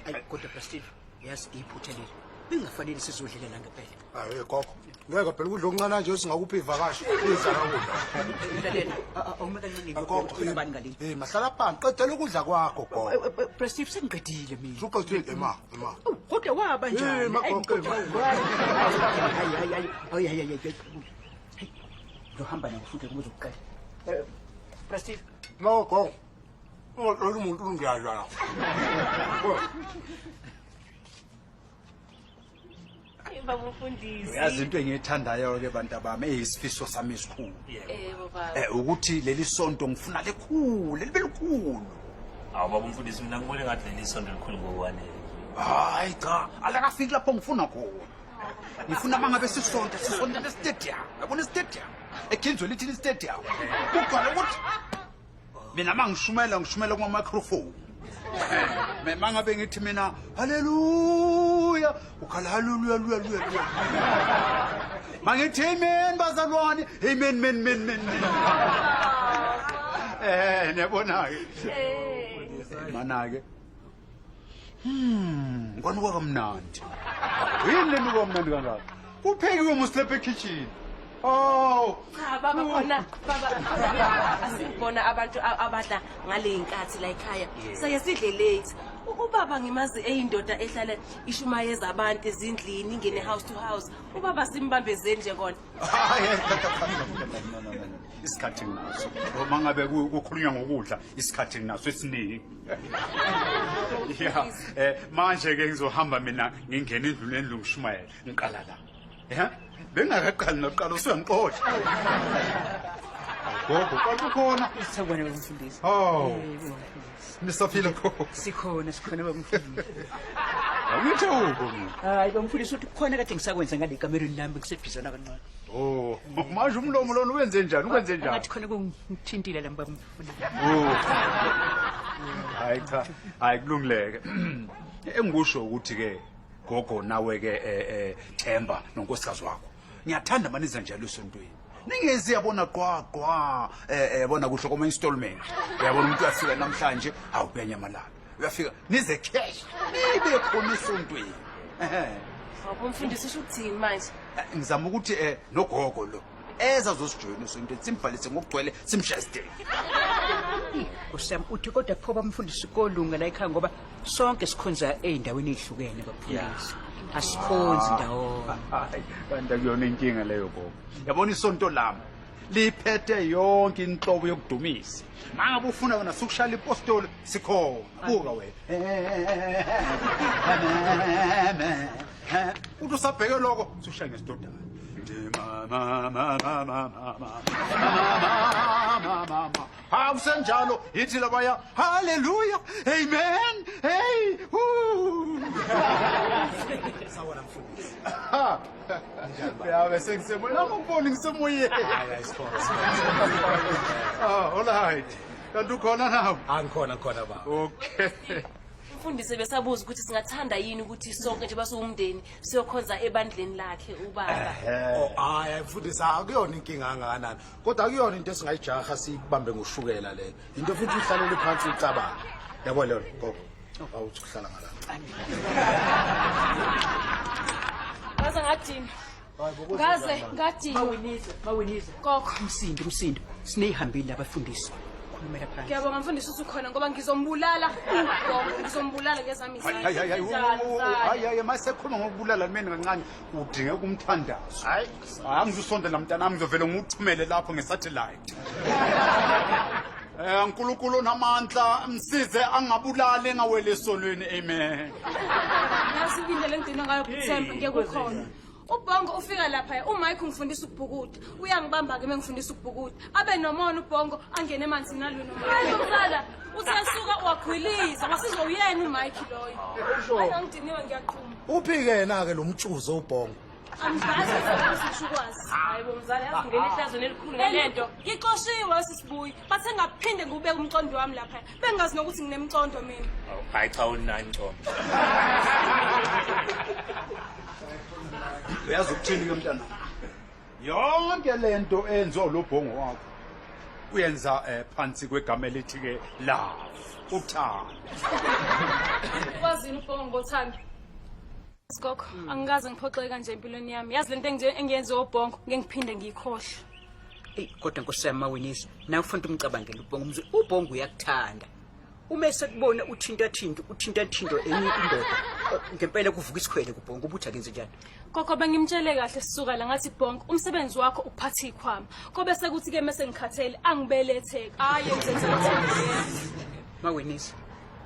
Ayi kodwa Bra Steve, yazi iphutha leli. Bengafanele sizodlela la ngempela. Hayi gogo. Ngeke phela ukudla okuncane nje singakuphi ivakashi. Idla ukudla. Lalela, awume kancane Gogo, ngifuna bani ngalini. Eh, mahlala phansi. Qedela ukudla kwakho gogo. Bra Steve sengiqedile mina. Usuqedile ema, ema. Awu, Kodwa waba njani? Eh, ma Ayi, gogo, kodwa ma. Hayi hayi hayi hayi hayi hayi hayi. Hey, Ngizohamba nawe futhi kubuza ukuqala. Eh, Bra Steve, No gogo. Ungathola umuntu ungiyadla. Baba umfundisi. Uyazi into engiyithandayo ke bantu abami eyisifiso sami esikhulu. Yebo baba. Eh ukuthi leli sonto ngifuna likhule libe likhulu. Awu baba umfundisi mina ngibone ngathi leli sonto likhulu ngokwanele. Hayi cha, alakafiki lapho ngifuna khona. Ngifuna mangabe sisonto sisonto le stadium. Yabona stadium? Ekhinzwe lithi le stadium. Kugcwale ukuthi mina mangishumela ngishumela kuma microphone. Me mangabe ngithi mina haleluya ukhala haleluya luya luya luya. Mangithi amen bazalwane amen men men men. men. Eh niyabona ke. Mana ke. Kwanuka kamnandi. Yini le nuka kamnandi kangaka? Kuphekiwe musilapha ekitchen. Oh, Cha baba khona baba asibona abantu abadla ngale nkathi la ekhaya. Saye sidle late. Ubaba ngimazi eyindoda ehlala ishumayeza abantu ezindlini ingene house to house. Ubaba simbambezeni nje kona. Hayi, no, no, no, no. Isikhathi nginaso. Uma ngabe kukhulunywa ngokudla, isikhathi nginaso esiningi. Yeah, manje ke ngizohamba mina ngingena endlu nendlu ngishumayele. Ngiqala la. Ya? Bengakaqali nokuqala usuyangixosha. Gogo, kanti ukhona? Sawubona baba mfundisi. Oh. Yebo, mfundisi. Nisaphila gogo. Sikhona sikhona baba mfundisi. Angithe ubo mina. Hayi baba mfundisi uthi kukhona kade ngisakwenza ngale kamereni lami ngisebhizana kancane. Oh, manje umlomo lona uwenze njani? Uwenze njani? Ngathi khona kungithintile la baba mfundisi. Oh. Hayi cha, hayi kulungileke. Engikusho ukuthi ke gogo nawe ke Themba nonkosikazi wakho. Ngiyathanda maniza njalo esontweni. Ningezi yabona qwa qwa bona kuhle koma installment. Uyabona umuntu uyafika namhlanje hawu kuyanyamalala. Uyafika nize cash. Nibe khona esontweni. Ehhe. Baba umfundisi usho ukuthini manje? Ngizama ukuthi nogogo lo eza zosijoyina esontweni simbhalise ngokugcwele simshayisitele. Nkosi yami uthi kodwa pho bamfundisi kolunga la ekhaya ngoba sonke sikhonza ey'ndaweni ey'hlukene bamfundisi. Asikhonzi ndawonye. Hayi, kanti akuyona inkinga leyo gogo. Yabona isonto lami liphethe yonke inhlobo yokudumisa. Mangabe ufuna wena sukushaya ipostoli sikhona. Buka wena. Uthi usabheke lokho sushaya ngesidodana. Ma ma ma ma ma ma ma ma ma ma. Ha kusenjalo yithi labaya haleluya amen hey woo. Sawona mfundisi. Ya bese ngisemoyeni angikuboni ngisemoyeni. Hayi hayi sikhona. Ah all right. Kanti ukhona nawe? Angikhona khona baba. Okay. Umfundisi besabuza ukuthi singathanda yini ukuthi sonke nje basuwumndeni siyokhonza ebandleni lakhe ubaba. Oh hayi mfundisi akuyona inkinga kangakanani. Kodwa akuyona into esingayijaha siyibambe ngoshukela leyo. Into futhi uhlalele phansi ucabange. Yabo leyo gogo. Awuthi kuhlala ngala. Ngaze ngadina. Ngaze ngadina. Mawiniza, mawiniza. Gogo. Umsindo, umsindo. Sineyihambile abafundisi. Khulumela phansi. Ngiyabonga mfundisi usukhona ngoba ngizombulala ugogo, ngizombulala ngezami izandla. Hayi hayi hayi hayi masekhuluma ngokubulala mina kancane udinge kumthandazo. Hayi, angizusondela mntanami ngizovele ngiwuthumele lapho ngesatellite. uNkulunkulu onamandla msize angabulali engawele esonweni amen. Yazi indlela engidinwa ngayo Themba ngeke ukhona. Ubhongo ufika lapha uMike ungifundisa ukubhukuda. Uyangibamba ke mengifundisa ukubhukuda. Abe nomona ubhongo angene emanzini nalwe nomona. Mzala usesuka wagwiliza wasizwa uyena uMike loyo. Hayi angidiniwe ngiyaqhuma. Uphi ke yena ke lo mtshuzo ubhongo? Angibazi ukuthi ukwazi. Hayi bo mzala yazi ngene ehlazweni elikhulu ngalento. Ngixoshiwe sisibuyi. Bathe ngaphinde ngubeke umcondo wami lapha. Bengazi nokuthi nginemcondo mina. Hayi cha unayo imcondo. Uyazi ukuthini ke mntana? Yonke lento enziwa lo bhongo wakho uyenza phansi kwegama elithi ke love, uthando. Ukwazi Wenzini ubhongo ngothando? Sigogo, angikaze ngiphoxeke kanje empilweni yami. Yazi lento engiyenziwe ubhongo, ngeke ngiphinde ngiyikhohlwe. Eyi kodwa nkosi yami mawinisi, nawe kufanele umcabangele ubhongo umzwe. Ubhongo uyakuthanda. Uma esekubona uthinta thinto, uthinta thinto enye indoda, ngempela kuvuka isikhwele kubhongo ubuthi akenze njani. Gogo bengimtshele kahle sisuka la ngathi Bonk umsebenzi wakho ukuphatha ikhwama. Kobe sekuthi ke mase ngikhathele angibeletheke. Hayi ngizenzela. Mawinisi,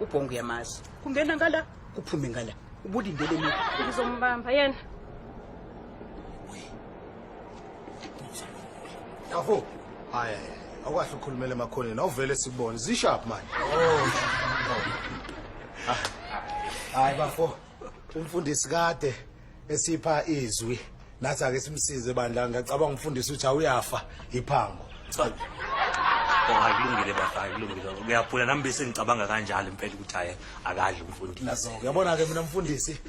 uBhongo uyamazi. Kungena ngala, kuphume ngala. Ubulindele mina. Ngizombamba yena. Yafo. Hayi, awukahle ukukhulumela emakhoneni, awuvele sikubone. Zishap manje. Oh. Hayi bafo. Umfundisi kade esipha izwi. Nathi ake simsize bandla ngiyacabanga umfundisi uthi awuyafa iphango. Cha. Oh hayi kulungile baba, hayi kulungile. Uyaphula nami bese ngicabanga kanjalo impela ukuthi hayi akadli umfundisi. Nazo uyabona ke mina mfundisi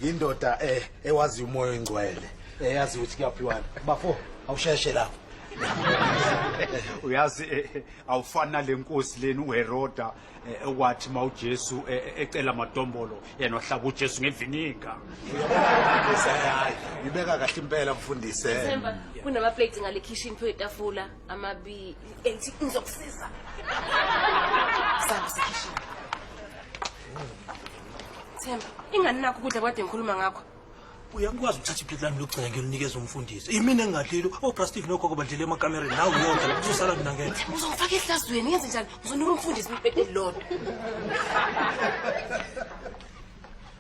indoda eh ewazi umoya oyingcwele. Eyazi ukuthi kuyaphiwana. Bafo awusheshe lapho. Uyazi awufani nale nkosi leni uHeroda okwathi uma uJesu ecela amadombolo yena wahlaba uJesu ngeviniga. Uyabona hayi ibeka kahle impela mfundisi. Themba kunama plates ngale kitchen phe itafula amabili ethi ngizokusiza. Samba sekitchen. Themba ingani nakho ukudla kade ngikhuluma ngakho. Uyakwazi ukuthatha iplate lami lokugcina ngiyolinikeza umfundisi. Imina engingadlile. OBra Steve nogogo badlile emakamereni. Nawe uyodla lapho uzosala mina ngedwa. Uzongifaka ehlazweni ngenze njani? Ngizonika umfundisi iplate elilodwa.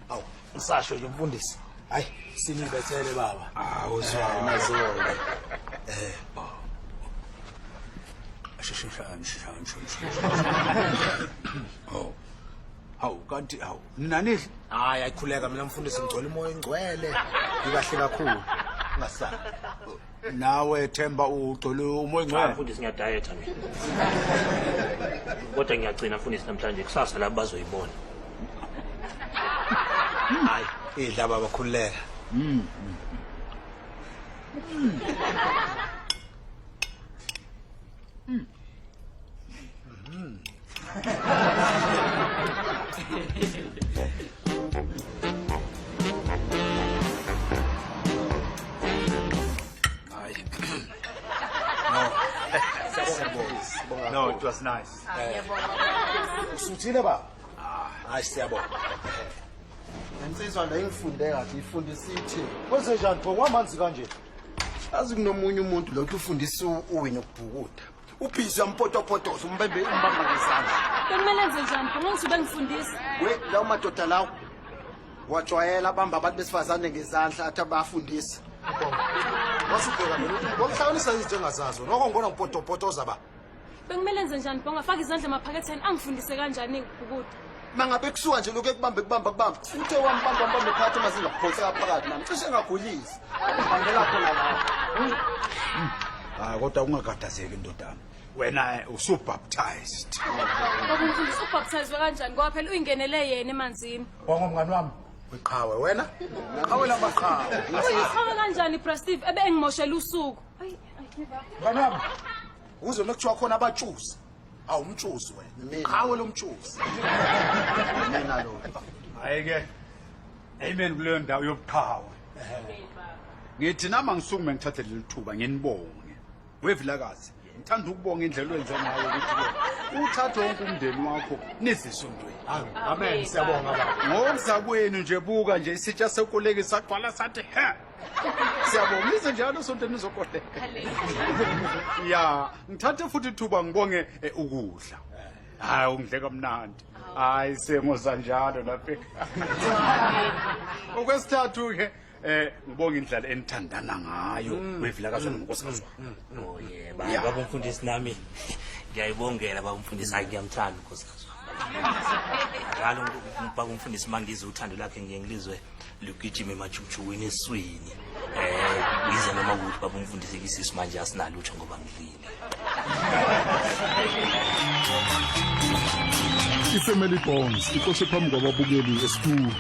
Awu ngisasho nje mfundisi. Hayi sinibethele baba. Awu zwa Nazo. Oh. Hawu kanti hawu nina nidla Hayi ayikhuleka mina mfundisi ngigcwele umoya oyingcwele. Ngikahle kakhulu. Ungasali. Nawe Themba ugcwele umoya Cha oyingcwele. mfundisi ngiyadayetha mina. Kodwa ngiyagcina mfundisi namhlanje kusasa labo bazoyibona. Hayi idla baba khululeka. Hayi. No. No, it was nice. Usuthile baba? Hayi siyabonga. Lensizwa le ngifunde kahle ifundisa ithi Kwenze njani pho kwamanzi kanje? azi kunomunye umuntu lokhu ufundisa uwina ukubhukuda. Ubhizi uyampotopotoza umbembe umbamba ngesandla. Bekumele enze njani? Bongo ngithi bengifundisa. We lawo madoda lawo wajwayela abamba abantu besifazane ngezandla athi abafundisa. Wasubheka mina ukuthi ngokuhlanganisa izinto engazazo. Nokho ngibona ngipotopotoza ba. Bekumele enze njani? Bongo afake izandla emaphaketheni angifundise kanjani ukubhukuda. Mangabe kusuka nje lokhu ekubambe kubamba kubamba uthe wambamba wambambe phakathi amazinga kuphonseka phakathi nami cishe ngagulisa. Ubambela khona lapho. Ah kodwa ungakhathazeki ndodana. Wena usubaptized. Baba umfundisi ubhaptizwe kanjani? Ngoba phela uyingenele yena emanzini. Bongo mngani wami. Uqhawe wena? Qhawe lamaqhawe. Uyiqhawe kanjani Bra Steve ebe engimoshela usuku? Ayi, ayi, baba. Mngani wami. Ukuze mekuthiwa khona abatshuzi. Awumtshuzi wena. Qhawe lomtshuzi. Mina lo. Hayi ke. Amen kuleyo ndawo yobuqhawe. Ngithi nama ngisukume ngithathe leli thuba nginibonge. Wevilakazi, ngithanda ukubonga indlela owenze ngayo ukuthi ke uthathe wonke umndeni wakho nize esontweni. Amen siyabonga baba. Ngokuza kwenu nje buka nje isitsha sekoleki sagcwala sathi he. Siyabonga nize njalo esontweni nizokoleka. Ya, ngithathe futhi ithuba ngibonge ukudla. Hayi ungidle kamnandi. Hayi sengoza njalo lapha. Okwesithathu ke ngibonga indlela enithandana ngayo wevilakazi nonkosikazi wakho. Oh yebo, hayi baba umfundisi nami ngiyayibongela baba umfundisi hayi ngiyamthanda unkosikazi wami. Njalo baba umfundisi mangizwe uthando lakhe ngiye ngilizwe lugijima emajukujukwini eswini. Yize noma ukuthi baba umfundisi isisu manje asinalutho ngoba ngidlile. I-Family Bonds iqoshe phambi kwababukeli estudio.